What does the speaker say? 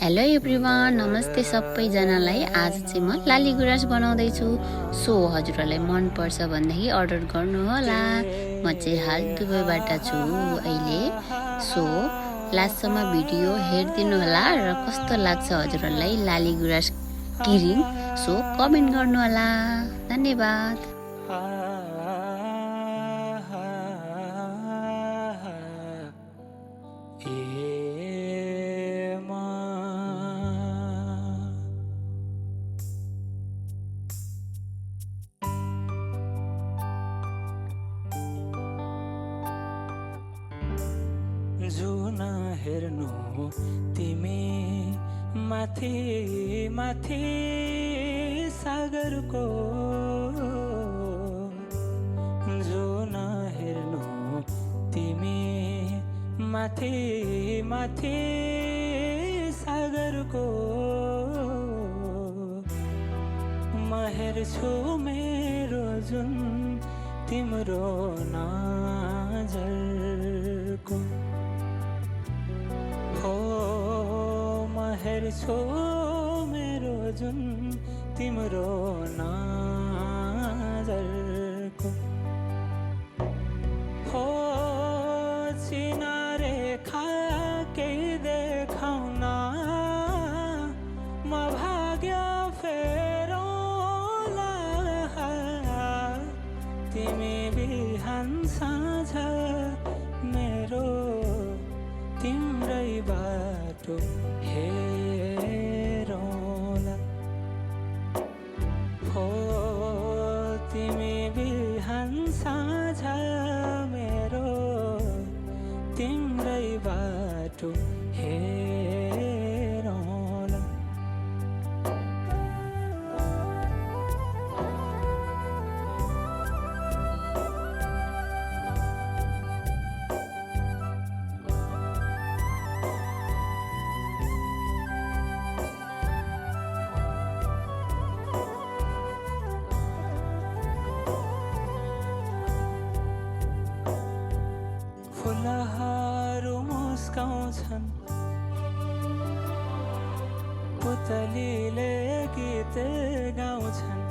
Hello everyone, नमस्ते सबैजनालाई। आज चाहिँ म लाली गुराँस बनाउँदैछु। सो हजुरहरूलाई मनपर्छ भनेदेखि अर्डर गर्नुहोला। म चाहिँ हाल दुबईबाट छु अहिले। सो लास्टसम्म भिडियो हेरिदिनु होला र कस्तो लाग्छ हजुरहरूलाई Lali Guras kidding. So comment गर्नुहोला। धन्यवाद। जुन हेर्नु तिमी माथि माथि सागरको, जुन हेर्नु तिमी माथि माथि सागरको, म हेर्छु मेरो जुन तिम्रो नजरको। म हेर्छु मेरो जुन तिम्रो नजरको। चिनारेखा केही देखाउन म भाग्य फेरौँला। तिमी बिहान साँझ मेरो तिम्रै बाटो हेरौँला। तिमी बिहान साँझ मेरो तिम्रै बाटो हेरौँला। फुलहरू मुस्काउँछन्, पुतलीले गीत गाउँछन्,